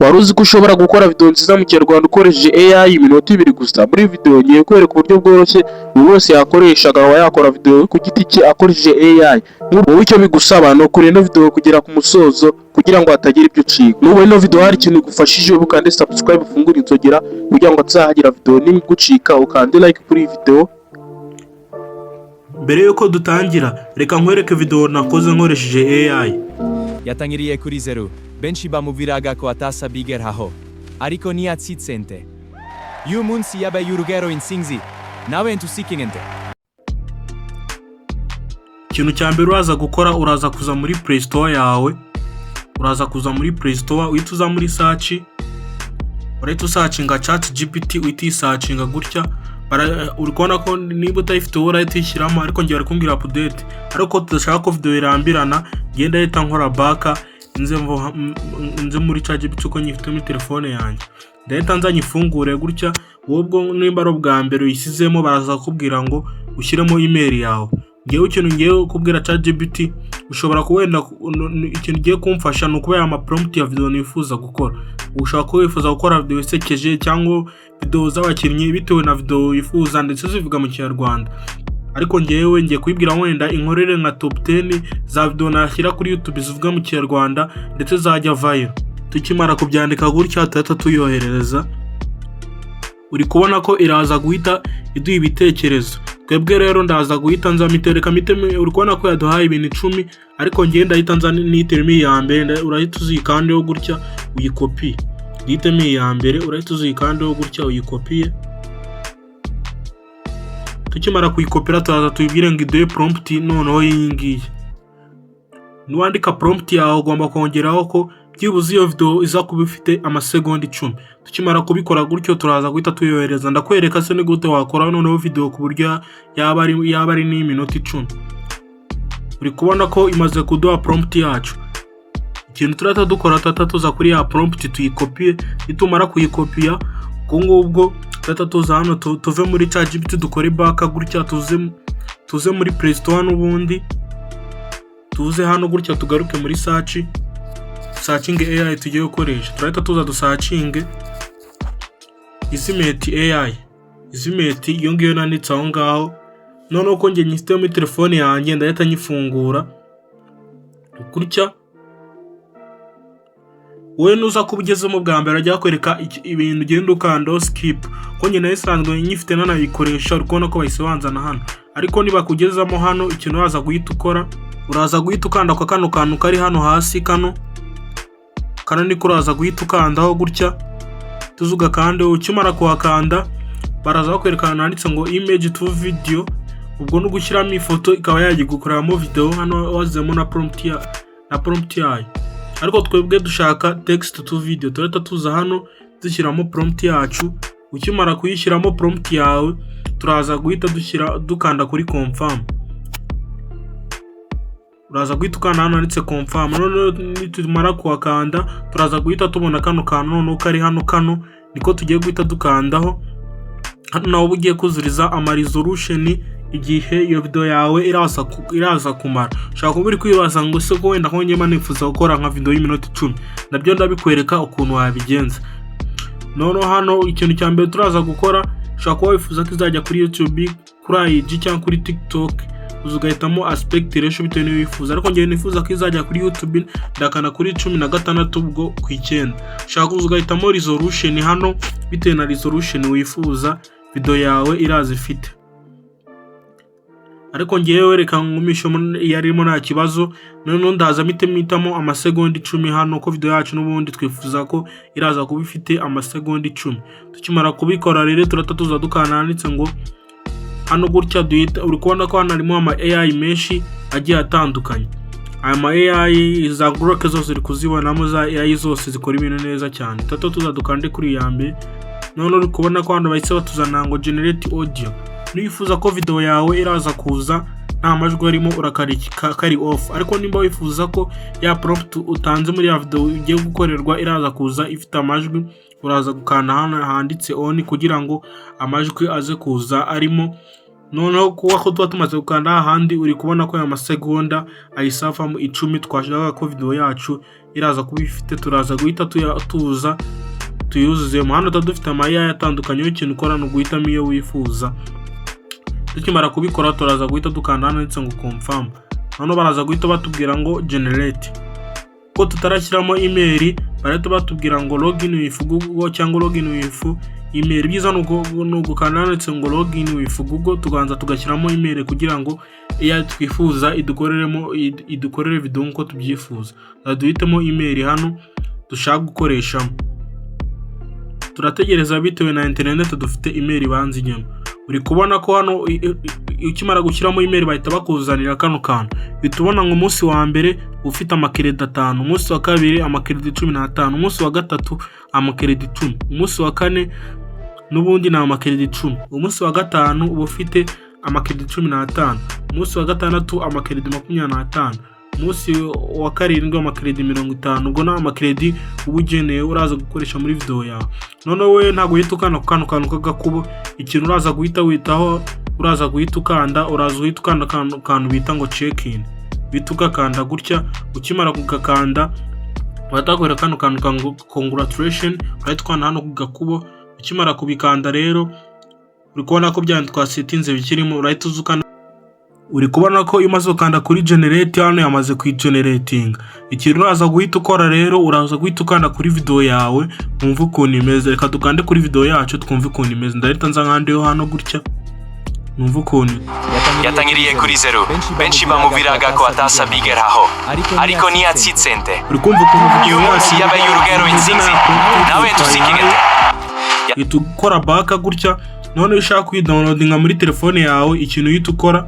Wari uzi ko ushobora gukora video nziza mu Kinyarwanda ukoresheje AI iminota 2 gusa? Muri video ngiye kwereka uburyo bworoshye buri wese yakoresha akaba yakora video ku giti cye akoresheje AI. Wowe icyo bigusaba ni ukureba ino video kugera ku musozo kugira ngo hatagira ibyo ucika. Nubona ino video hari ikintu igufashije, ukande subscribe, ufungure inzogera kugira ngo hatazahagira video nimwe igucika, ukande like kuri iyi video. Mbere yuko dutangira, reka nkwereke video nakoze nkoresheje AI. Yatangiriye kuri zeru, benshi bamubwiraga ko atazabigeraho, ariko ntiyacitse intege. Uyu munsi yabaye urugero, intsinzi nawe ntucike intege. Ikintu cya mbere uraza gukora, uraza kuza muri Play Store yawe. Uraza kuza muri Play Store, uhita uza muri search, urahita usearchinga Chat GPT, uhita uyisearchinga gutya. Uri kubona ko niba utayifite wowe urahita uyishyiramo, ariko njye bari kumbwira update. Ariko tudashaka ko video irambirana, ngenda ahita nkora back, nze muri Chat GPT uko nyifite muri telefone yanjye. Ndahita nza nyifungure gutya. Wowe ubwo nimba ari ubwa mbere uyisizemo, baraza kukubwira ngo ushyiremo email yawe. Ngewe ikintu ngiye kubwira ChatGPT, ushobora kuba wenda ikintu ugiye kumfasha ni ukuba ama prompt ya video nifuza gukora. Ushobora kuba wifuza gukora video isekeje cyangwa video z'abakinnyi, bitewe na video wifuza, ndetse zivuga mu Kinyarwanda. Ariko ngewe ngiye kuyibwira wenda inkorere nka top 10 za video nashyira kuri YouTube zivuga mu Kinyarwanda ndetse zajya viral. Tukimara kubyandika gutya, tuhita tuyoherereza. Uri kubona ko iraza guhita iduha ibitekerezo. Twebwe rero ndaza guhita nza mitereka miteme. Uri kubona ko yaduhaye ibintu 10, ariko ngewe ndahita nza nihitiremo iya mbere. Urahita uzikandeho gutya uyikopiye. Ndihitemo iya mbere, urahita uzikandeho gutya uyikopiye. Tukimara kuyikopera, turaza tuyibwire ngo iduhe prompt noneho y'iyi ngiyi. Niwandika prompt yawe, ugomba kongeraho ko byibuze iyo video iza kuba ifite amasegonda 10. Tukimara kubikora gutyo, turaza guhita tuyohereza. Ndakwereka se ni gute wakora noneho video ku buryo yaba ari n'iminota 10. Uri kubona ko imaze kuduha prompt yacu. Ikintu turahita dukora, tuhita tuza kuri ya prompt tuyikopiye. Nitumara kuyikopiya ubwo ngubwo, turahita tuza hano, tuve muri ChatGPT, dukore back gutya, tuze muri Play Store n'ubundi, tuze hano gutya, tugaruke muri search, searching AI tugiye gukoresha. Turahita tuza dusearchinge Izimate AI, Izimate iyo ngiyo nanditse aho ngaho. Noneho ko njye nyifite muri telefone yanjye, ndahita nyifungura gutya. Wowe nuza kuba ugezemo bwa mbere, ajya bakwereka ibintu ugenda ukandaho skip. Ko njye nayo isanzwe nyifite nanayikoresha, uri kubona ko bahise banzana hano. Ariko nibakugezamo hano, ikintu uraza guhita ukora, uraza guhita ukanda kwa kano kantu kari hano hasi. Kano niko uraza guhita ukandaho gutya. Tuza ugakande. Ukimara kuhakanda, baraza bakwereka ahantu handitse ngo image to video. Ubwo ni ugushyiramo ifoto ikaba yajya gukoreramo video. Hano wazemo na prompt yayo, ariko twebwe dushaka text to video. Turahita tuza hano dushyiramo prompt yacu. Ukimara kuyishyiramo prompt yawe, turaza guhita dushyira dukanda kuri confirm. Uraza guhita ukanda hano handitse confirm. Noneho nitumara kuhakanda, turaza guhita tubona kano kantu noneho kari hano. Kano niko tugiye guhita dukandaho. Hano nawe uba ugiye kuzuriza ama resolution, igihe iyo video yawe iraza kumara. Ushobora kuba uri kwibaza ngo se ko wenda ko njye nifuza gukora nka video y'iminota 10? Nabyo ndabikwereka ukuntu wabigenza. Noneho hano ikintu cya mbere turaza gukora, ushobora kuba wifuza ko izajya kuri YouTube, kuri IG cyangwa kuri TikTok. Uza ugahitamo aspect ratio bitewe n'iyo wifuza, ariko njyewe nifuza ko izajya kuri YouTube, ndakanda kuri 16 ubwo ku 9. Ushaka kuza ugahitamo resolution hano bitewe na resolution wifuza video yawe iraza ifite, ariko ngewe reka ngumishe iyo arimo, nta kibazo. Noneho ndaza mpite mpitamo amasegonda 10 hano, ko video yacu n'ubundi twifuza ko iraza kuba ifite amasegonda 10. Tukimara kubikora rero, turata tuza dukanda handitse ngo hano gutya duhita. Uri kubona ko hano harimo ama AI menshi agiye atandukanye. Aya ma AI za Grok zose uri kuzibonamo, za AI zose zikora ibintu neza cyane. Tatu tuza dukande kuri iya mbere. None uri kubona ko hano bahise batuzana ngo generate audio. Niwifuza ko video yawe iraza kuza nta majwi arimo, urakarika kari off, ariko nimba wifuza ko ya prompt utanze muri ya video ugiye gukorerwa iraza kuza ifite amajwi, uraza gukanda hano handitse on kugira ngo amajwi aze kuza arimo. Noneho kuba ko tuba tumaze gukanda ahandi, uri kubona ko aya masegonda ahise avamo 10 twashakaga ko video yacu iraza kuba ifite. Turaza guhita tuza tuyuzuzemo. Hano tuba dufite ama AI atandukanye. Ikintu ukora ni uguhitamo iyo wifuza. Tukimara kubikora, turaza guhita dukanda hano handitse ngo "confirm". Noneho baraza guhita batubwira ngo "generate". Ko tutarashyiramo email, barahita batubwira ngo "login with Google" cyangwa "login with email". Ibyiza ni ugukanda handitse ngo "login with Google", tuganza tugashyiramo email kugira ngo iyo twifuza idukoreremo, idukorere video nk'uko tubyifuza. Duhitemo email hano dushaka gukoreshamo. Turategereza bitewe na internet dufite, email ibanza inyuma. Uri kubona ko hano ukimara gushyiramo email bahita bakuzanira kano kantu. Uhita ubona ngo umunsi wa mbere ufite amacredit 5, umunsi wa kabiri amacredit 15, umunsi wa gatatu amacredit 10, umunsi wa kane n'ubundi ni amacredit 10, umunsi wa gatanu uba ufite amacredit 15, umunsi wa gatandatu amacredit 25, umunsi wa karindwi amacredit 50. Ubwo ni amacredit uba ugeneye uraza gukoresha muri video yawe. Noneho we ntabwo uhita ukanda ku kano kantu k'agakubo. Ikintu uraza guhita witaho, uraza guhita ukanda, uraza guhita ukanda akantu kantu bita ngo "check in". Uhita ugakanda gutya. Ukimara kugakanda, bahita bakwereka kano kantu ka ngo "congratulation". Urahita ukanda hano ku gakubo. Ukimara kubikanda rero, uri kubona ko bya twasetinze bikirimo. Urahita uza ukanda. Uri kubona ko iyo umaze gukanda kuri "generate", hano yamaze kuyigeneratinga. Ikintu uraza guhita ukora rero, uraza guhita ukanda kuri video yawe, wumve ukuntu imeze. Reka dukande kuri video yacu twumve ukuntu imeze. Ndahita nza nkandeho hano gutya, numve ukuntu. Yatangiriye kuri zeru, benshi bamubwiraga ko atazabigeraho, ariko ntiyatsinze. Uri kumva ukuntu video Uyu munsi yacu yabaye urugero, intsinzi nawe ntuzikigete. Uhita ukora back gutya. Noneho iyo ushaka kuyidownloadinga muri telefone yawe, ikintu uhita ukora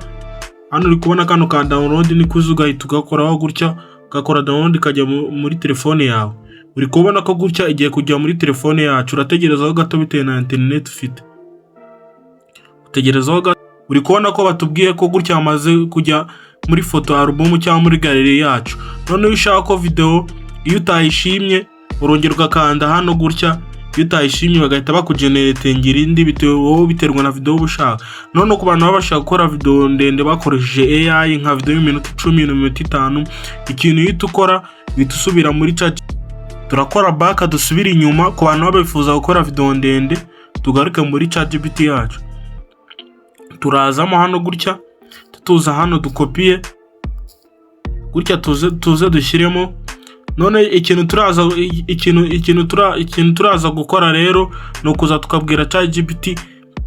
hano, uri kubona kano ka download, ni kuza ugahita ugakoraho gutya, ugakora download, ikajya muri telefone yawe. Uri kubona ko gutya igiye kujya muri telefone yacu. Urategerezaho gato bitewe na internet ufite, utegerezaho gato. Uri kubona ko batubwiye ko gutya hamaze kujya muri photo album cyangwa muri gallery yacu. Noneho iyo ushaka ko video, iyo utayishimye, urongera ugakanda hano gutya. Iyo utayishimye, bagahita bakugeneratingira indi, bitewe wowe, biterwa na video uba ushaka. Noneho ku bantu baba bashaka gukora video ndende bakoresheje AI, nka video y'iminota 10, n'iminota 5, ikintu uhita ukora, uhita usubira muri chat. Turakora back, dusubire inyuma. Ku bantu baba bifuza gukora video ndende, tugaruke muri ChatGPT yacu. Turazamo hano gutya, tuza hano dukopiye gutya, tuze dushyiremo. None ikintu turaza gukora rero ni ukuza tukabwira ChatGPT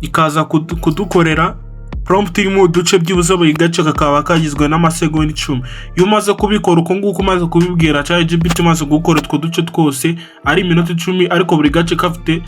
ikaza kudukorera prompt irimo uduce, byibuze buri gace kakaba kagizwe n'amasegonda 10. Iyo umaze kubikora uko nguko, umaze kubibwira ChatGPT, umaze gukora utwo duce twose ari iminota 10 ariko buri gace gafite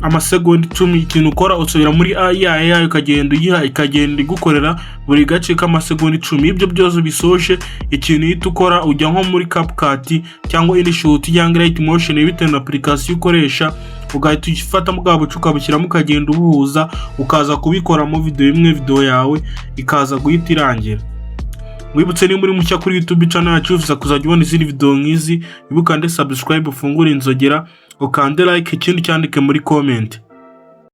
amasegonda 10, ikintu ukora, usubira muri AI yayo, ukagenda uyiha, ikagenda igukorera buri gace k'amasegonda 10. Ibyo byose bisoje, ikintu uhita ukora, ujya nko muri CapCut cyangwa InShot cyangwa Alight Motion, bitewe na application ukoresha, ugahita ufatamo bwa buce ukabushyiramo, ukagenda ubuhuza, ukaza kubikoramo video imwe, video yawe ikaza guhita irangira. Wibutse, niba uri mushya kuri YouTube channel yacu, wifuza kuzajya ubona izindi video nk'izi, ukande subscribe, ufungure inzogera, ukande like, ikindi cyandike muri comment.